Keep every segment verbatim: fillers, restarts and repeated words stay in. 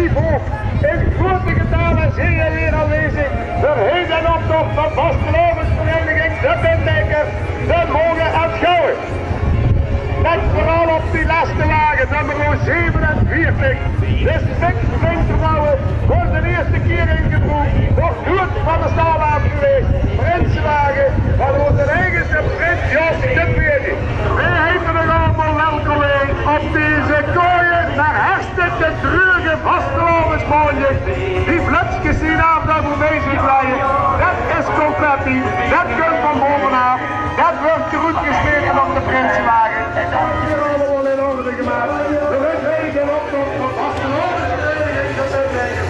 In grote getale zeen v'r weer aanwezig veur heden d'n optoch van vastelaovesvereiniging De Bindekers, De Moge en Gouwe. Let veural op die lèste wage, nummer zevenenveertig. De Spik Springtrouwe, veur de ierste kier in gebroek, nog noeit van de staol aaf gewaes. Prinsewage van oze eige prins Jos de Veerde. Veer heite uch allemaol welkom op deze kooie, nao hartstikke dreuge vastelaovesmaondig. Die fletsjes die dao op de meziek ligke, det is confetti, det kump van baovenaaf. Det wuuert good gesmete op de prinsewage. Det is allemaol in orde gemaak. De rugweeg en optoch van vastelaovesvereniging De Bindekers.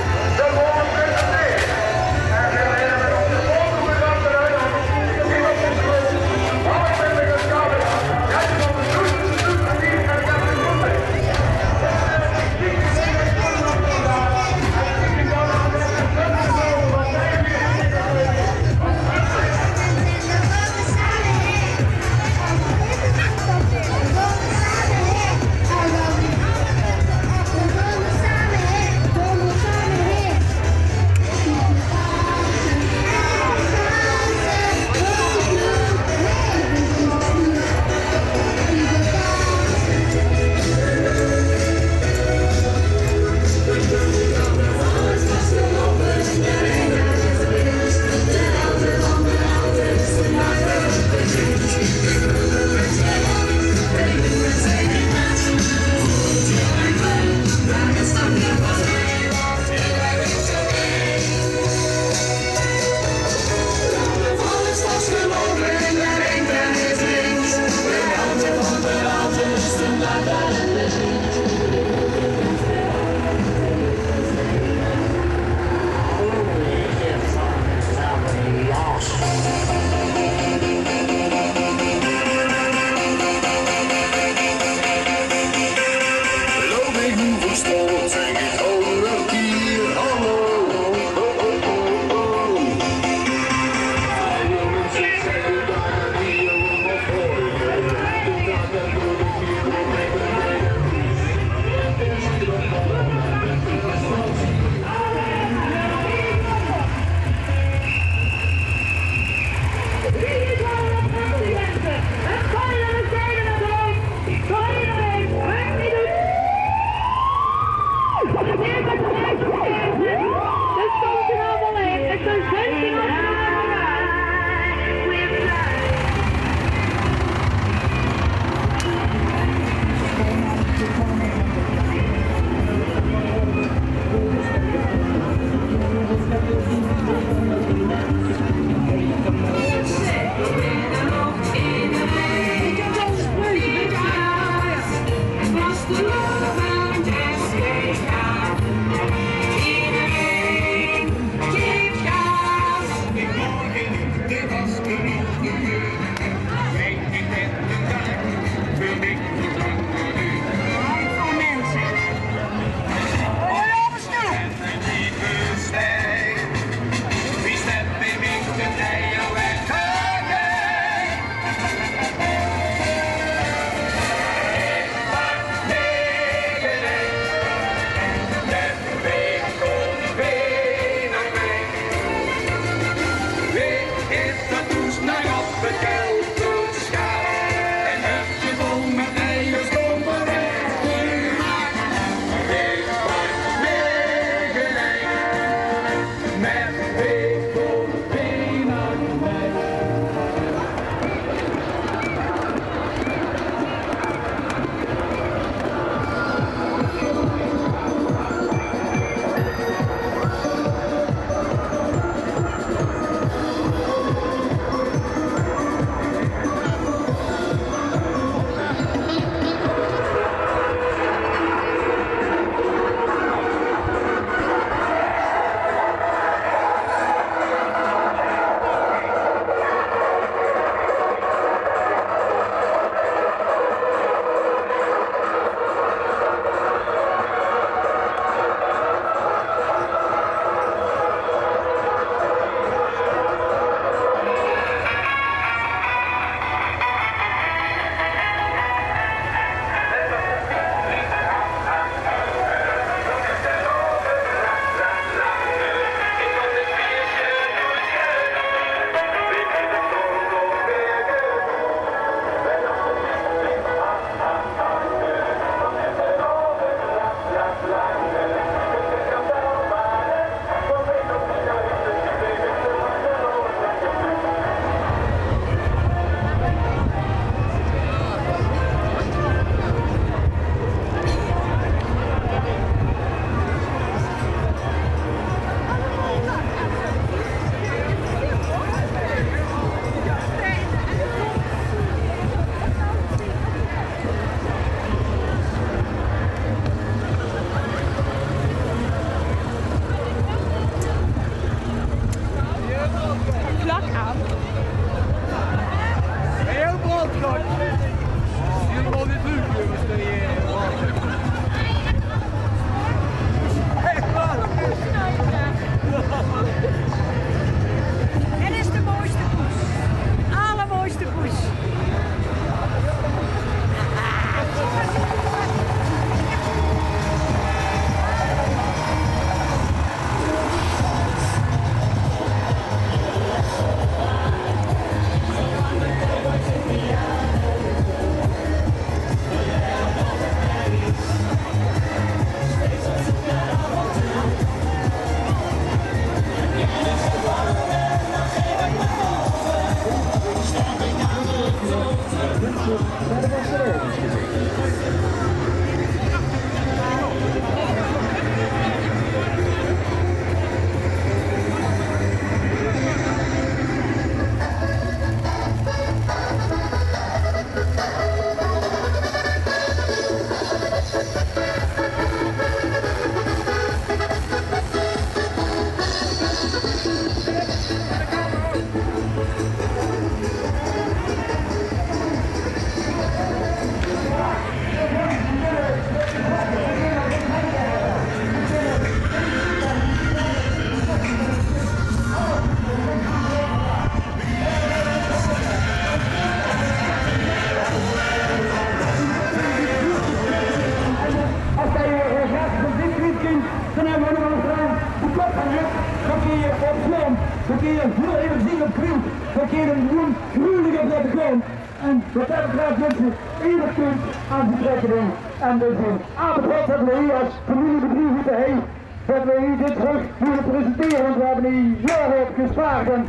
Veer kere hiel effe zien op kwiet. Veer kere gewoen gruwelik op de grond. En wat det betröf, minse, eder punt aan die trekking. En dus, eh, aan de kant höbbe veer hie es familiebedrief oet de Heij det veer hie dit trök moge presentere, want veer höbbe hie jaore op gespaard. En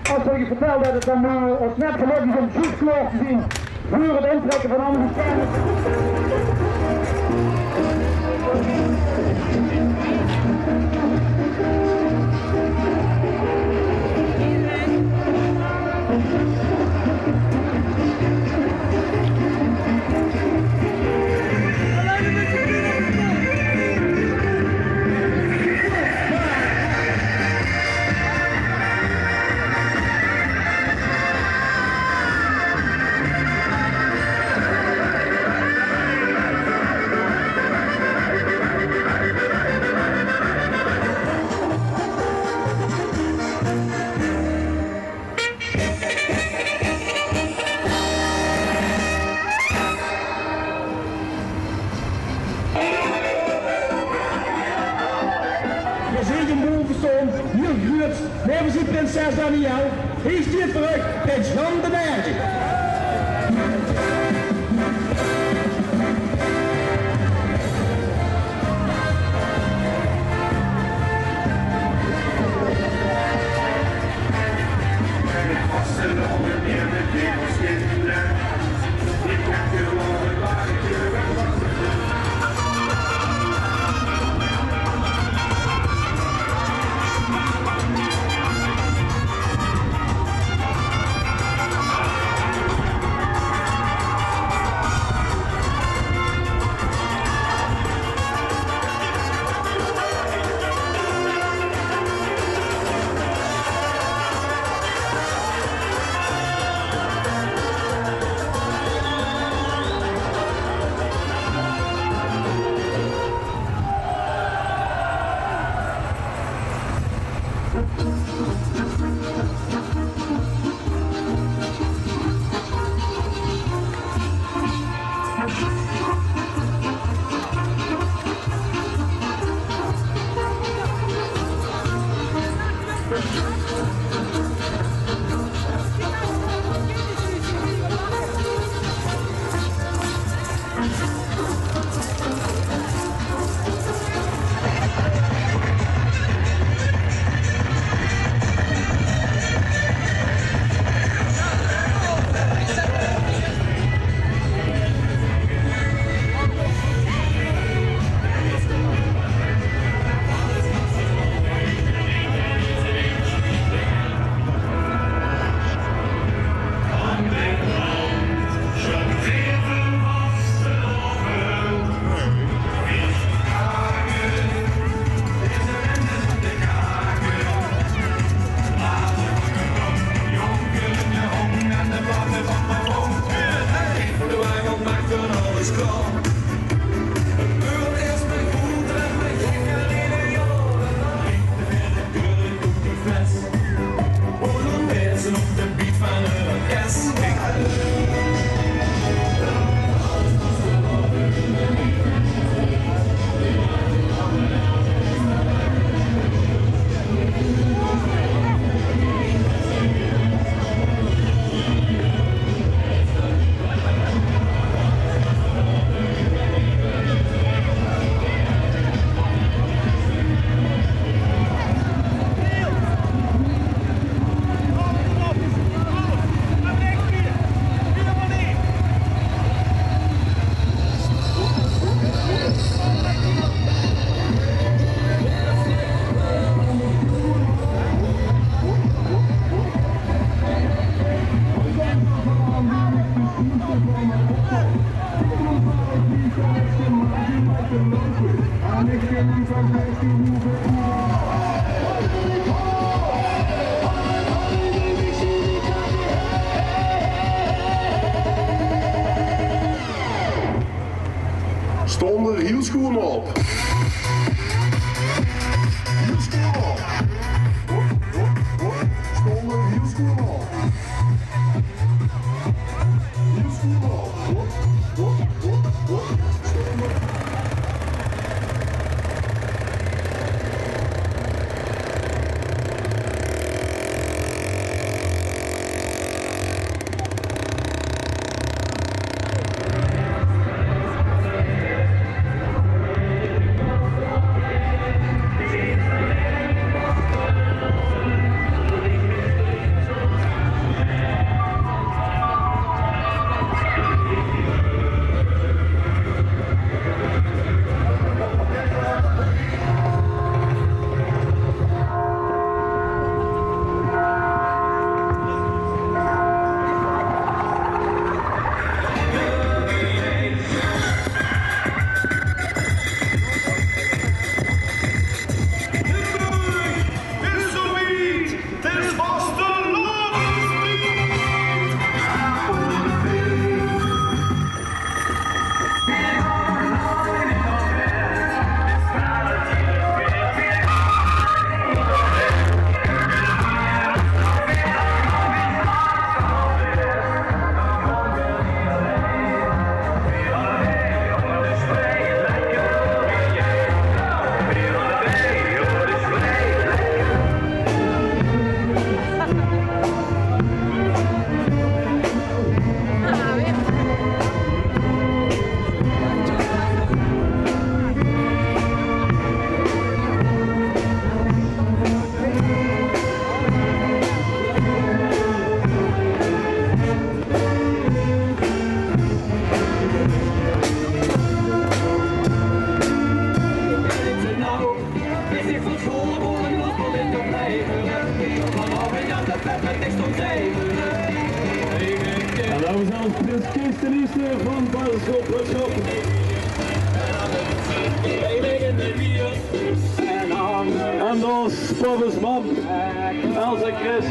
es ich uch vertèl det 't dan noe ós net gelök is óm zjus klaor te zien veur 't intrekke van alle beschermers. Veer zeen 'm bove staon, hiel gruuets, neve zien prinses Danielle. Hie steit trök, prins Jan de Derde. Staon d'r hiel sjoen op. Hiel sjoen op. Staon d'r hiel sjoen op. Hiel sjoen op. Staon d'r Van Basel Butschop. En dan Spobbe's mam, Els en Chris.